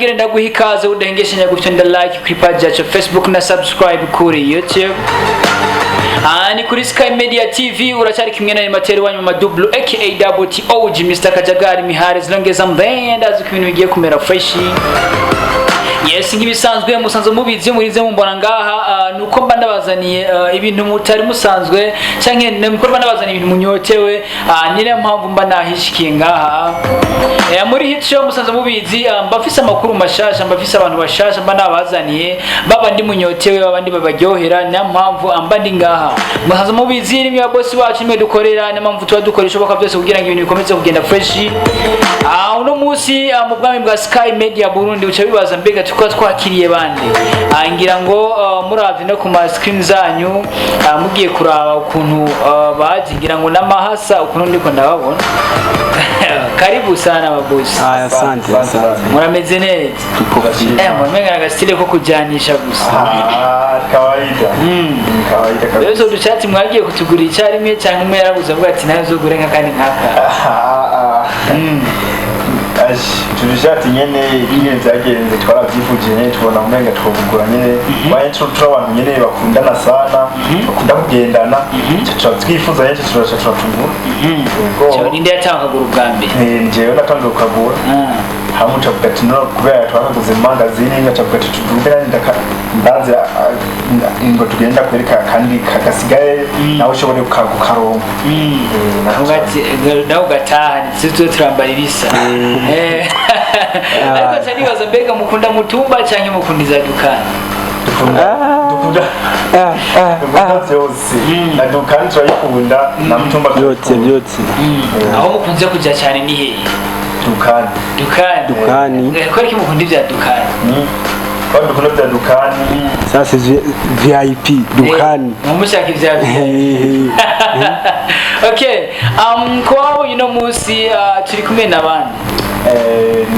Nongere ndaguha ikaze udahengeshanya gufyonda like kuri page yacu Facebook na subscribe kuri YouTube. Ah, ni kuri Sky Media TV, uracyari kumwe na Materi wanyu Madublu aka Double T OG Mr Kajagari Mihari zilongeza mbenda azi ko ibintu bigiye kumera fresh. Yes, nk'ibisanzwe musanzwe mubizi, murinze mumbona ngaha, nuko mba ndabazaniye ibintu mutari musanzwe canke nuko mba ndabazaniye ibintu munyotewe. Niyo mpamvu mba nahishikiye ngaha. Muri hit show musanzwe mubizi, mba mfise amakuru mashasha, mba mfise abantu bashasha mba nabazaniye, baba ndi munyotewe, babandi babaryohera. Niyo mpamvu mba ndi ngaha. Musanzwe mubizi, ni ya boss wacu, nimwe dukorera, niyo mpamvu tuba dukora ishoboka byose kugira ngo ibintu bikomeze kugenda fresh. Uno munsi, mu bwami bwa Sky Media Burundi, uca bibaza mbega tukaba twakiriye bande? Ngira ngo muravye no ku ma screen zanyu, mugiye kuraba ukuntu bazi, ngira ngo n'amahasa ukuntu ndiko ndababona. Karibu sana babosi. Aya, asante, asante. Murameze neza? Tuko fit. Mumenga agastyle ko kujanisha gusa. Ah, kawaida. Kawaida Rero kabisa. izo dushati mwagiye kutugurira icyarimwe cyangwa umwe yarabuze avuga ati nawe uzugure nka kandi nkaka? Ah, ah. Ash, tudushati nyene nyene vyagenze twaravyifuje nyene, tubona umenga twobugura nyene. Baye turi abantu nyene bakundana sana, bakunda kugendana, turatwifuza nyene, turaca turatugura. Cyo Yego. ninde yatanga akaguru bwa mbere? Njyewe natangiye kukagura. Hamwe ucavuga ati no kubera twakaguze mu mangazini, ngacavuga ati tuduge nanjye ndazi, ngo tugenda kwereka kandi kagasigaye nawe ushobore kukaronka. Avuga ati nawe ugataha ntitwe turambara ibisa. Ariko nca nibaza mbega mukunda mutumba canke mukunda iza dukani? Dukunda dukunda byose, na dukani turayikunda na mutumba Byose. turayikunda. Byose. Aho mukunze kuja cyane ni hehe? Dukani. Dukani? Dukani. Kubera iki mukunda ibya dukani? Kwa dukunda bya dukani. Sasa VIP dukani. Mumushaka ibya. Okay, kuba wabonye uno munsi, turi kumwe n'abandi.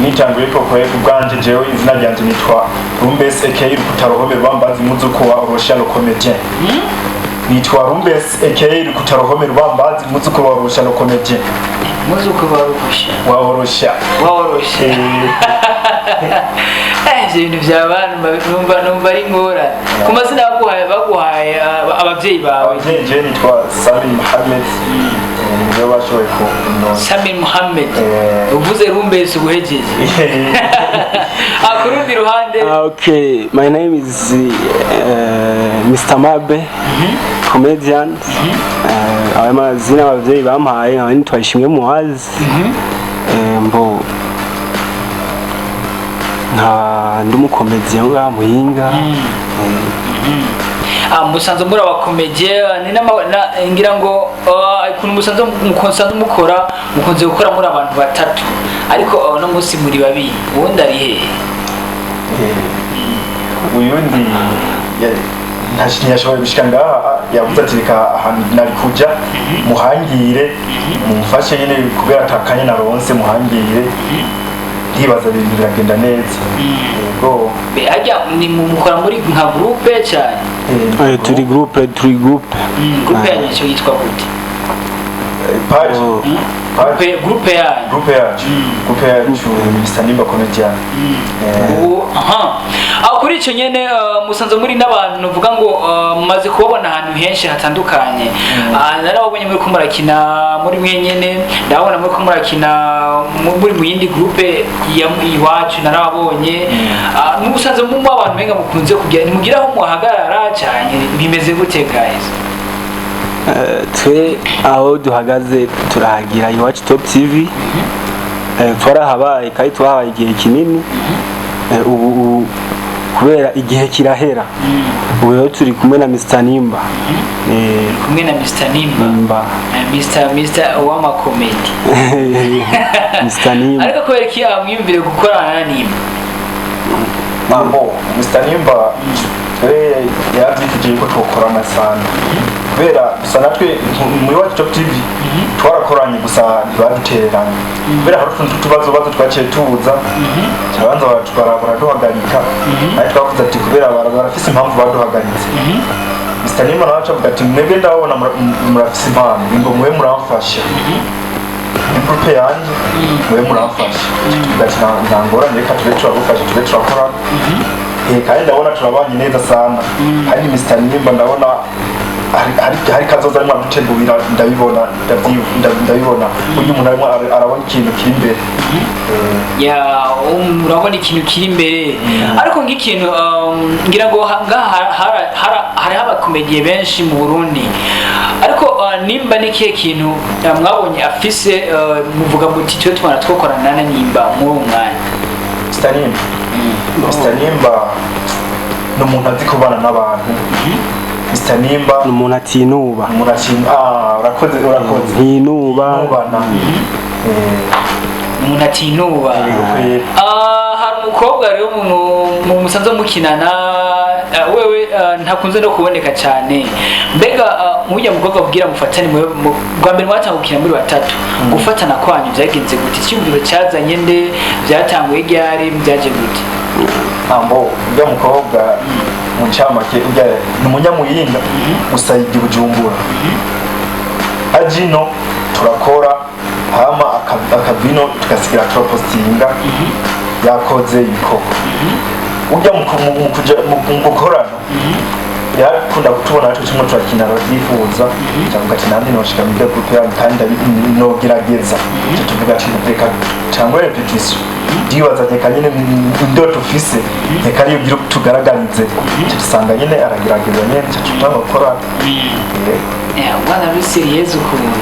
Nitanguye koko ku bwanje, jewe izina ryanje nitwa Rumbes aka Rukutaruhome Rubambazi, muzuko wa Orosha le comédien. Nitwa Rumbes aka Rukutaruhome Rubambazi, muzuko wa Orosha le comédien. Muzuko barugusha Wa Orosha. Waworoshe. Ivyo bintu vya bantu numva ari ingorane ku mazina baguhaye abavyeyi bawe. Abavyeyi, jewe nitwa Samin Mohamed. Nibo bashoboye kunona. Samir Muhammed. Eh. Uvuze Rumbesi ubuhejeje. Ku rundi ruhande? Ah, okay, my name is Mr. Mabe, comedian. Aya mazina abavyeyi bampaye, nkaba nitwa Ishimwe Muhazi. Mbo nka ndi umukomedian ngaha Muyinga. Ah, musanzwe muri abakomediye ni ngira ngo ukuntu musanzwe mukora, mukunze gukora muri abantu batatu, ariko uno munsi muri babiri, uwundi ari hehe? Uyundi ntiyashoboye gushika ngaha, yavuze ati reka ahantu nari kuja muhangire mumfashe nyene, kubera atakanya naronse, muhangire. Ndibaza ibintu biragenda neza, yego. Harya ni mukora muri nka groupe cyane? Turi groupe, turi groupe. Groupe yanyu icyo yitwa gute? Page. Oh. Page. Groupe yanyu. Groupe yacu Mr Nimba Comedian. Ubu aha aho kuri icyo nyene, musanze muri n'abantu nuvuga ngo mumaze kubabona ahantu henshi hatandukanye. Narababonye muri ko murakina muri mwenyene, ndabona muri ko murakina muri mu yindi groupe ya iwacu, narababonye. Musanze mu abantu benga mukunze kugira nimugira aho muhagarara cyane, bimeze gute guys? Twe aho duhagaze turahagira Iwacu Top TV. Twarahabaye kandi twahabaye igihe kinini. Ubu kubera igihe kirahera, ubu rero turi kumwe na Mr Nimba. Kumwe na Mr Nimba. Nimba. Mr w'amakomedi. Mr Nimba. Ariko kubera iki mwiyumvire gukorana na Nimba? Mambo Mr Nimba we yaravyivugiye ko twokorana sana, kubera gusa natwe muri Wacu Top TV twarakoranye, gusa ntibadutereranye kubera hari utuntu tw'utubazo bazo twaciye tuza, turabanza baraduhagarika, ariko twavuze ati kubera barafise impamvu baduhagaritse. Mr Nimba nawe acavuga ati mwebwe ndababona murafise impano, ngo mube muramfasha. Muri groupe yanje mube muramfasha. Tuvuga ati nta ngorane, reka tube turagufasha, tube turakorana. Kandi ndabona turabanye neza sana. Kandi Mr Nimba ndabona hari kazoza arimo aradutegurira, ndabibona, ndabibona. Burya umuntu arimo arabona ikintu kiri imbere. Ya, urabona ikintu kiri imbere, ariko nk'ikintu ngira ngo ngaha hariho abakomediye benshi mu Burundi, ariko Nimba ni ikihe kintu mwabonye afise, muvuga muti twe twana twokorana na Nimba muri uwo mwanya? Mr Nimba, Mr Nimba ni umuntu azi kubana n'abantu. Mr Nimba Ni umuntu atinuba. Ni umuntu akina. Ah, urakoze, urakoze. Ntinuba. Nubana. Umuntu atinuba. Yego. Ah, hari umukobwa rero mu musanze mukinana, wewe ntakunze no kuboneka cyane. Mbega mujya mukobwa kubwira mufatane, bwa mbere mwatanga gukina muri batatu, gufatana kwanyu byagenze gute? Icyumviro cyazanye nde? Byatanguye ryari? Byaje gute? Ambo ujya mukobwa, mu ncamake ujya ni umunyamuyinga, gusa yiga i Bujumbura. Ajino turakora, hama akavino tugasigara turapostinga yakoze ibikorwa. Ujya mu gukorana yarakunda kutubona natwe turimo turakina, arabyifuza, cyangwa ati nanjye noshika muri groupe yanyu kandi nogerageza. Icyo tuvuga ati reka cyangwa répétition, ndibaza reka nyine indoto ufise reka ariyo ugira tugaragarize. Icyo dusanga nyine aragerageza nyine, icyo tutanga gukora. Umwana ari sérieux ukuntu.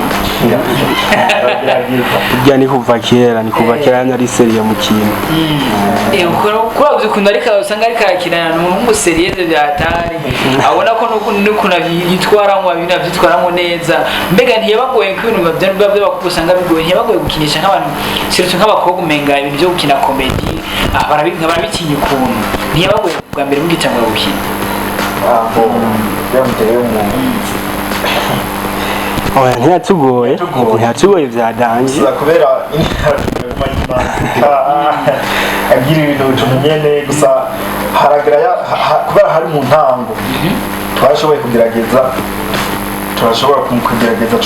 Aragerageza. Burya ni kuva kera, ni kuva kera yari sérieux mu kintu. Kuravye ukuntu ariko usanga ariko arakinana ni umuntu w'umu sérieux byatari, abona ko n'ukuntu yitwaramwo, ibintu avyitwaramwo neza. Mbega ntiyabagoye ko ibintu biba by'abakobwa usanga bigoye? Ntiyabagoye gukinisha nk'abantu, surtout nk'abakobwa, umenga ibintu byo gukina comédie barabitinya ukuntu? Ntiyabagoye bwa mbere mugitangura gukina? Aho byamuteye umuntu. Oya, ntiyatugoye. Ntiyatugoye. Ntiyatugoye vya danger. Gusa kubera agira ibintu utuntu nyene, gusa haragira kubera hari mu ntango twashoboye kugerageza, turashobora kugerageza,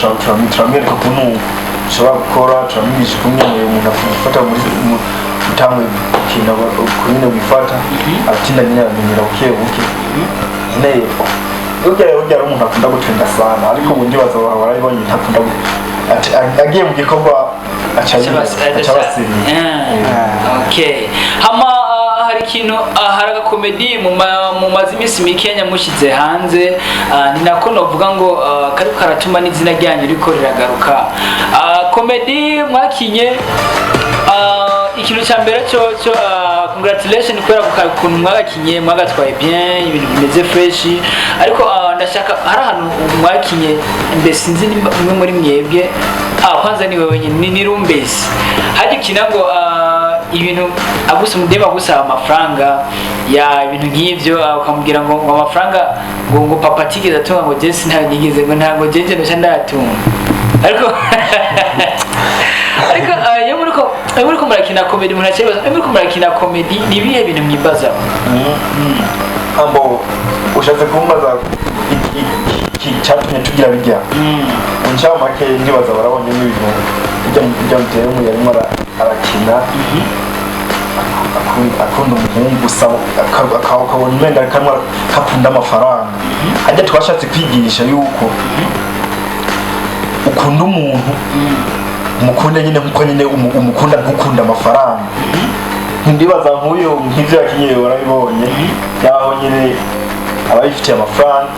turamwereka ukuntu ushobora gukora, turamwigisha ukuntu umuntu afata muri utanguye gukina, ukuntu wifata. Aratinda nyine, aramenyera buke buke nyine. Burya ari umuntu akunda gutwenga sana, ariko ubu ndibaza warabibonye, ntakunda agiye mu gikorwa aca abasiriye. Okay, hama hari ikintu, hari agakomedi mu maze iminsi mikenya mushyize hanze, ni nako novuga ngo kariko karatuma n'izina ryanyu riko riragaruka. Komedi mwakinye, ikintu cya mbere cyo congratulation kubera ukuntu mwagakinye, mwagatwaye bien, ibintu bimeze fresh. Ariko ndashaka, hari ahantu mwakinye, mbese sinzi nimba umwe muri mwebwe, kwanza ni wewe nyine, ni Rumbesi, hajya ukina ngo ibintu agusa umudema agusaba amafaranga ya ibintu nk'ivyo, ukamubwira ngo amafaranga ngo papa atigeze atunga, ngo jesi ntayo nigeze, ngo ntabwo jeje ndoca ndayatunga. Ariko iyo muriko murakina comedy, umuntu acibaza, iyo muriko murakina comedy ni ibihe bintu mwibazaho? Ambo ushatse kumbaza cyatumye tugira bijya mu ncamake? Ndibaza barabonye n'ibintu bijya muteye yarimo arakina akunda umuhungu gusa, ukabona umenga kamwe kakunda amafaranga. Hajya twashatse kwigisha yuko ukunda umuntu, umukunde nyine nkuko nyine umukunda, ntukunda amafaranga. Ndibaza nk'uyu nk'ivyo yakinye warabibonye, yaho nyine aba yifitiye amafaranga,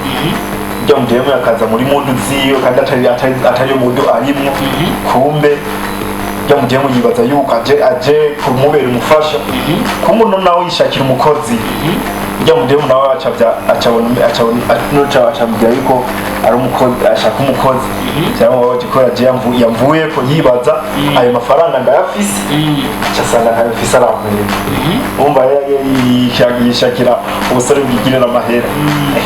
ibyo mudemu yakaza muri mood ziwe kandi atari mood arimwo. Kumbe ibyo mudemu yibaza yuko aje kumubera umufasha, kumbe uno nawe yishakira umukozi. Ibyo mudemu nawe acabya acabona acabona nuca acamubwira yuko ari umukozi, ashaka umukozi cyangwa ko yaje yamvuye ko yibaza ayo mafaranga ndayafise, aca asanga ntayo mfise, arankwega. Umva yishakira ubusore bwigirira amahera.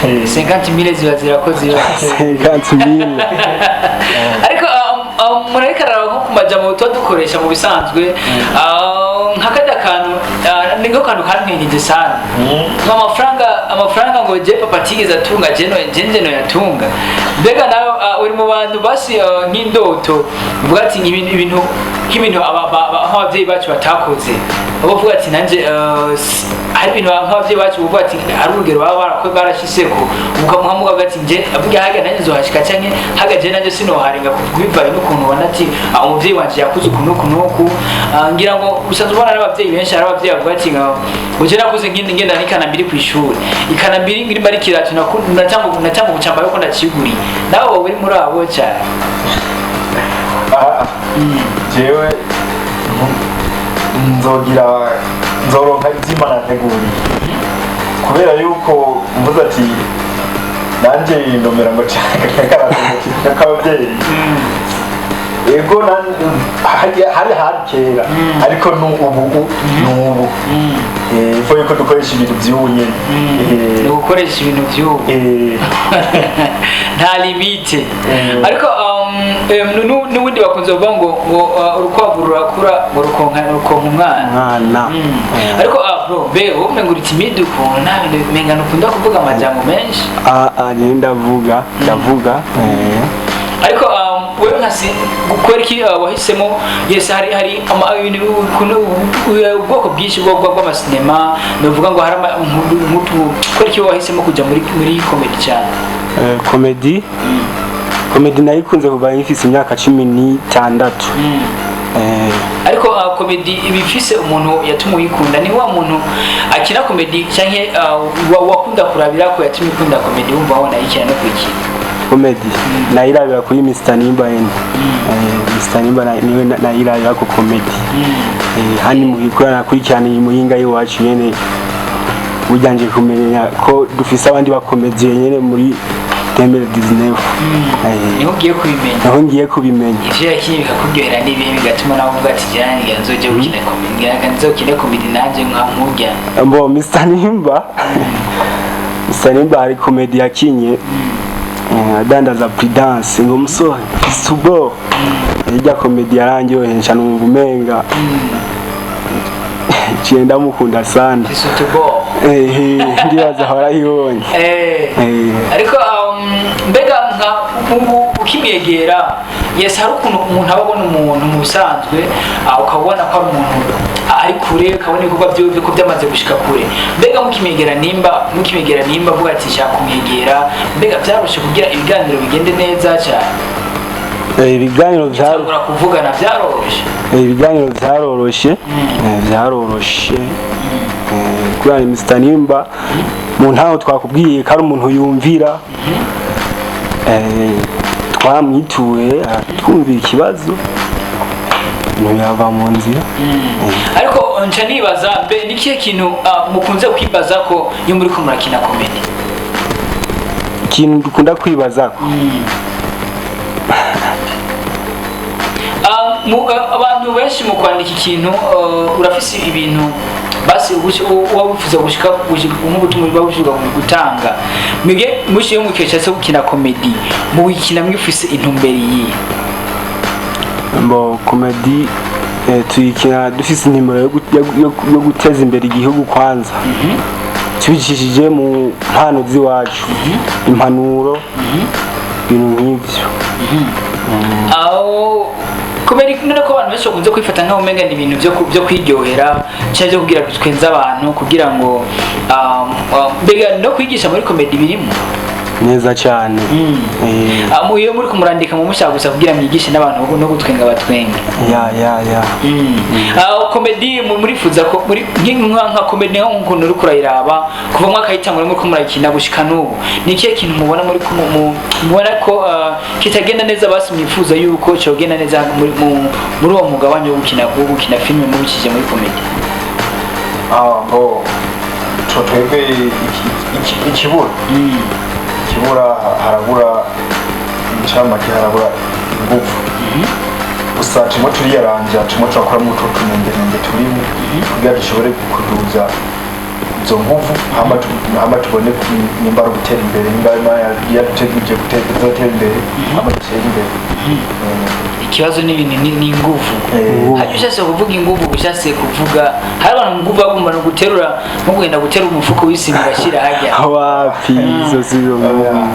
50 mille ziba zirakoze ziba. 50 mille. Ariko umuntu ariko araraba nko ku majambo tuba dukoresha mu bisanzwe, nka karya kantu, Niko kantu kantwengeje sana. Ngo amafaranga ngo je papa atigeze atunga, je no je no yatunga. Mbega nawe uri mu bantu basi nk'indoto uvuga ati ibintu nk'ibintu nk'abavyeyi bacu batakoze, bavuga ati nanje hari ibintu nk'abavyeyi bacu bavuga ati hari urugero baba barakoze barashiseko, ukamuha ati nje avuga haga nanjye nzohashika, canke haga je nanjye sinoharenga, bivanye n'ukuntu ubona ati umuvyeyi wanje yakuze uku n'uku n'uku. Ngira ngo usanzwe ubona n'abavyeyi benshi, hari abavyeyi bavuga ati ngo je nakuze ngenda n'ikanambiri kw'ishuri, ikanambiri ngiri ari kirato natanga ubucamba yuko ndaciguriye. Nawe wowe uri muri abo cyane? Aha, jewe nzogira nzoronka ivy'Imana yanteguriye, kubera yuko mvuze ati nanjye ndomera ngo k'ababyeyi, ego hari hari kera, ariko n'ubu n'ubu ifo yuko dukoresha ibintu vy'ubu nyene. Ni ugukoresha ibintu vy'ubu. Nta limite. Ariko n'ubundi bakunze kuvuga ngo urukwavu rurakura ngo rukonka umwana. Mwana. Ariko bro, mbe wowe umenga uri timide ukuntu, nta bintu umenga ntukunda kuvuga amajambo menshi. Njyewe ndavuga. Ariko wewe nka si gukora iki wahisemo? Yes, hari ibintu ubwoko bwinshi bw'amasinema, nuvuga ngo hari gukora iki wahisemo kujya muri comedy cyane? Comedy nayikunze kuva ngifise imyaka 16. Ariko comedy iba ifise umuntu yatumye uyikunda. Ni wa muntu akina comedy canke wakunda kurabira ko yatumye ukunda comedy, wumva wabona yikina no kuyikina? Comedy nayirabira kuri Mr Nimba nyene. Mr Nimba niwe nayirabira ko comedy. Hani mu gikora nakurikirana iyi Muyinga y'iwacu nyene, burya nje kumenya ko dufise abandi bakomediye nyene muri 2019. Niho ugiye kubimenya? Naho ngiye kubimenya. Ivyo yakinye bikakuryohera n'ibihe bigatuma nawe uvuga ati jya ngira nzoje gukina comedy, ngira nzokine comedy nanje nka nkurya? Mbo Mr Nimba hari comedy yakinye adandaza Prudence ngo musore mfise ubwoba. Irya comedy yarandyoheye, nca numva umenga ciye ndamukunda sana. Isutubo. Ndibaza warayibonye. Ariko mbega nka ubu ukimwegera, yes, hari ukuntu umuntu aba abona umuntu mu bisanzwe, ukabona ko ari umuntu ari kure, ukabona ibikorwa byiwe ko byamaze gushika kure. Mbega mukimwegera nimba avuga ati shaka kumwegera, mbega byaroshe kugira ibiganiro bigende neza cyane? Ibiganiro vyaro Cyangwa kuvugana byaroroshye? Ibiganiro vyaroroshe, vyaroroshe. Kubera ni Mr Nimba, mu ntaho twakubwiye ko ari umuntu yumvira. Twamwituye aratwumvira ikibazo, ntiyava mu nzira. Ariko nca nibaza, mbe ni kihe kintu mukunze kwibaza ko iyo muri ko murakina comedy? Ikintu dukunda kwibaza ko Abantu benshi mu kwandika ikintu, urafise ibintu basi uba wifuza gushika nk'ubutumwa uba wifuza gutanga. Mwebwe mushiye mu gihe cyo gukina comedy, muyikina mwifise intumbero iyihe? Mbo comedy tuyikina dufise intumbero yo guteza imbere igihugu kwanza, tubicishije mu mpano z'iwacu, impanuro, ibintu nk'ivyo. Aho kubera none ko abantu benshi bakunze kwifata nk'aho umenga ni ibintu byo kwiryohera cyangwa byo kugira twenze abantu, kugira ngo mbega no kwigisha muri comedy birimo? Neza cyane. Iyo muri kumurandika mu mushaka gusa kugira mwigishe n'abantu no gutwenga batwenge? Ya. Comedy murifuza ko muri nka comedy nk'ukuntu uri kurayiraba kuva mwaka yitangura muri ko murayikina gushika n'ubu, ni ikihe kintu mubona muri mubona ko kitagenda neza, basi mwifuza yuko cyogenda neza muri uwo mwuga wanyu wo gukina filime mubikije muri comedy? Bo twebwe ikibura harabura incamake, harabura ingufu gusa. Turimo turiyaranja, turimo turakoramo utwo tunengenenge turimo kugira dushobore kuduza. Izo nguvu hama tubone nimba ari ugutera imbere, nimba Imana yaduteguje kuzotera imbere, hama dutere imbere. Ikibazo ni ibintu ni inguvu. Hajya ushatse kuvuga inguvu, ushatse kuvuga hari abantu nguvu bagomba no guterura, nko kugenda guterura umufuko w'isima ugashyira hajya. Wapi, izo si zo nguvu.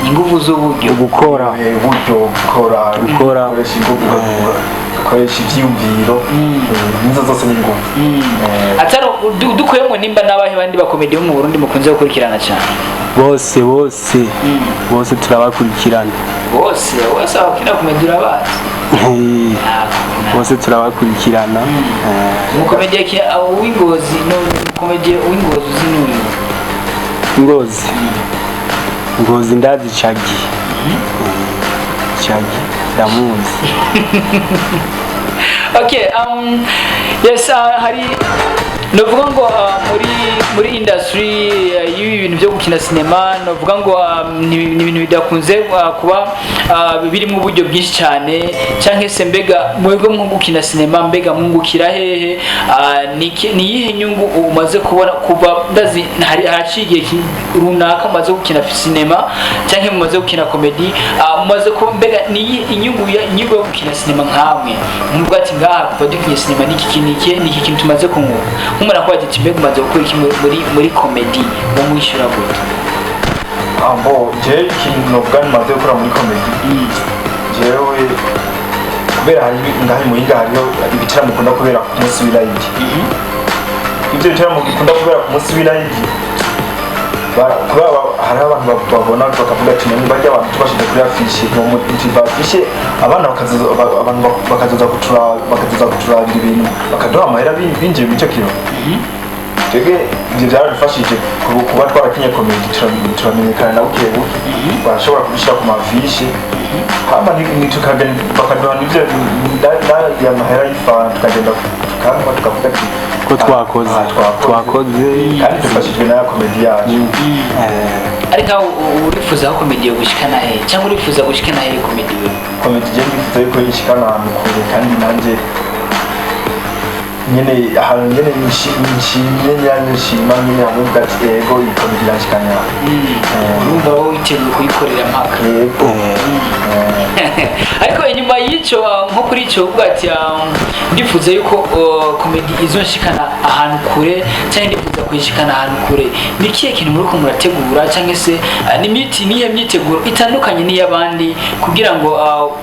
Inguvu z'uburyo. Gukora. Uburyo, gukora. Gukora. Gukoresha inguvu, gukoresha ivyiyumviro, nizo zose ni inguvu. Atari dukuyemo nimba n'abahe bandi bakomedi bo mu Burundi mukunze gukurikirana cyane? Bose, bose, bose turabakurikirana. Bose bose abakina komedi urabazi? Bose turabakurikirana. Umukomedi w'Ingozi, no umukomedi w'Ingozi uzi n'uyu? Ngozi, Ngozi ndazi Chagi. Chagi ndamuzi. Okay, yes, hari novuga ngo muri industry y'ibi bintu byo gukina sinema, novuga ngo ni ibintu bidakunze kuba birimo uburyo bwinshi cyane, cyangwa se mbega mwebwe nko gukina sinema, mbega mwungukira hehe? Ni iyihe nyungu umaze kubona kuva, ndazi hari haraciye igihe runaka mumaze gukina sinema cyangwa mumaze gukina comedy, mumaze kuba, mbega ni iyihe inyungu yo gukina sinema nkamwe muvuga ati ngaha kuva dukinye sinema niki kintu, iki niki kintu tumaze kunguka? Nk'umuntu akubaza ati mbega umaze gukora iki muri comedy, wo mwishyura gute? Ambo je ikintu novuga nimaze gukora muri comedy, jewe kubera hari ngaha Muyinga hariho ibitaramo bikunda kubera ku munsi w'irayidi. Ibyo bitaramo bikunda kubera ku munsi w'irayidi, kubera hariho abantu babona bakavuga ati none barya abantu tubashyize kuri affiche, ngo affiche abana bakazoza, abantu bakazoza kuturabira ibintu, bakaduha amahera binjiye muri icyo kiro. Twebwe ibyo byaradufashije kuba twarakinye comedy, turamenyekana na buke buke, barashobora kubishyira ku mafishe, hama tukagenda bakaduha n'ibyo ya mahera y'ifanta, tukagenda tukanywa, tukavuga ati Ko twakoze. Ah, twakoze. Kandi dufashijwe n'aya comedy yacu. Ariko aho urifuza aho comedy yo gushikana he, cyangwa urifuza gushikana he comedy we? Comedy je ndifuza yuko ishikana ahantu kure, kandi nanjye nyene ahantu nyene nshimye nyene nshima nyene hamwe mvuga ati ego, iyi comedy iranshikana. Urumva wowe witeguye kuyikorera mpaka? Yego. Ariko inyuma y'icyo, nko kuri icyo uvuga ati ndifuza yuko comedy izonshikana ahantu kure, cyangwa ndifuza kuyishikana ahantu kure, ni ikihe kintu muri ko murategura, cyangwa se niyihe myiteguro itandukanye n'iy'abandi kugira ngo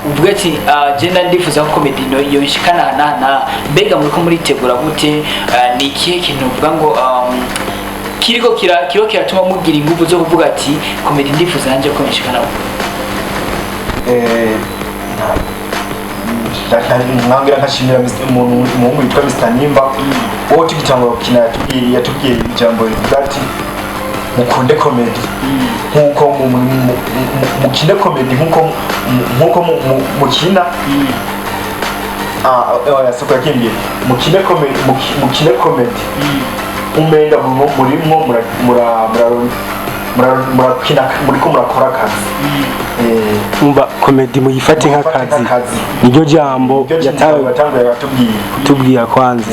uvuge ati jenda ndifuza ko comedy yonshikana aha n'aha n'aha? Mbega muri ko muritegura gute? Ni ikihe kintu uvuga ngo kiriko kiratuma mugira ingufu zo kuvuga ati comedy ndifuza nanjye ko yonshikana kure? Nkongera nkashimira umuhungu witwa Mr Nimba wowe tugitangura gukina, yatubwiye ijambo rivuga ati mukunde comedy nkuko mukine comedy nkuko mukina. Ah, oya, siko yakimbwiye. Mukine comedy, mukine comedy umenga murimwo murakina, muriko murakora akazi. Umva, comedy muyifate muyifate nk'akazi. Nk'akazi. Niryo jambo Iryo yatawe yatanguye atubwiye. Kutubwira kwanza.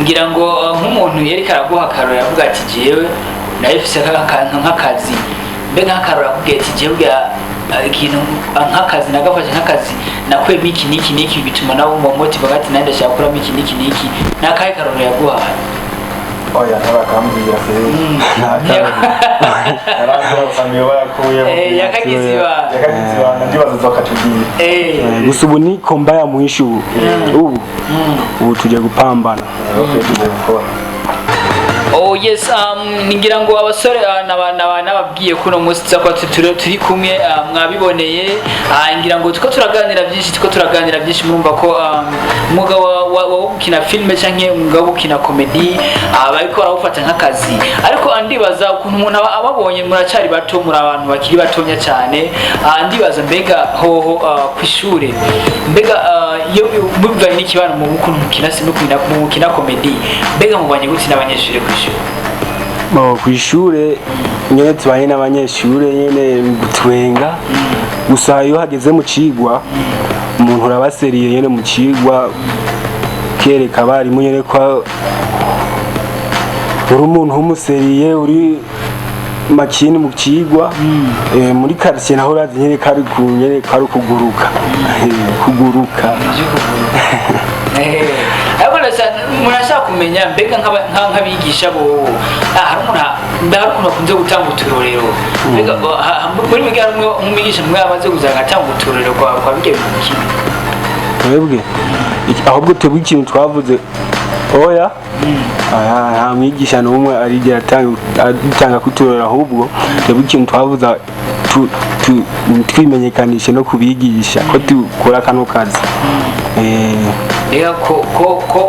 Ngira ngo nk'umuntu yereka araguha akarori avuga ati jewe nayifise akantu nk'akazi, mbega nk'akarori akubwiye ati jewe bwa ikintu nk'akazi nagafashe nk'akazi, nakuyemo iki n'iki n'iki, bituma nawe wumva motiva ati nanjye ndashaka gukuramo iki n'iki n'iki, ni akahe karori yaguhaye? Oya, ntarakambwira fe, ntarakambwira yakuyemo. Yakagize ibanga. Yakagize ibanga, ndibaza bakatubwira. Gusa ubu ni komba ya mwisho, ubu tujya gupambana. Bakwiye tugiye gukora. Oh yes, ngira ngo abasore nababwiye ko uno munsi tuza kuba turi kumwe, mwabiboneye. Ngira ngo tuko turaganira byinshi, murumva ko umwuga wa gukina filime canke umwuga wo gukina comedy, bariko barawufata nk'akazi. Ariko ndibaza ukuntu umuntu aba ababonye, muracari bato, muri abantu bakiri batonya cyane. Ndibaza mbega hoho kw'ishure, mbega iyo mubivanye n'ikibano mu ukuntu mukina no mukina comedy, mbega mubanye gute n'abanyeshure kw'ishure? Bo, kw'ishure nyene tubanye n'abanyeshure nyene gutwenga gusa. Iyo hageze mu cigwa, umuntu urabaseriye nyene mu cigwa, kereka abarimu nyene ko Uri umuntu w'umuseriye, uri makini mu cigwa. Muri quartier naho urazi nyene kari ku nyene kari kuguruka. Kuguruka. Ariko murashaka kumenya mbega nk'abigisha bobo, hari umuntu hari ukuntu bakunze gutanga uturorero. Mbega muri mwebwe hari nk'umwigisha mwe amaze kuza agatanga uturorero kwa bijya bintu kimwe? Twebwe ahubwo twebwe ikintu twavuze, oya. Aya, nta mwigisha n'umwe arigera atanga kuturora. Ahubwo twebwe ikintu twavuze, twimenyekanishe no kubigisha ko dukora kano kazi. Mbega ko uko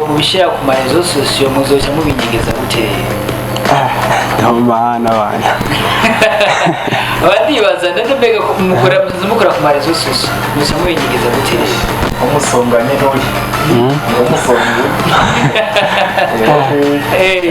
mubishyira ku ma réseaux sociaux, muzoca mubinyegeza gute? Mana bana. Abandibaza ndetse mbega ko mukora, muzoza mukora ku ma réseaux sociaux, muzoca mubinyegeza gute? Umusonga nyine uri umusonga.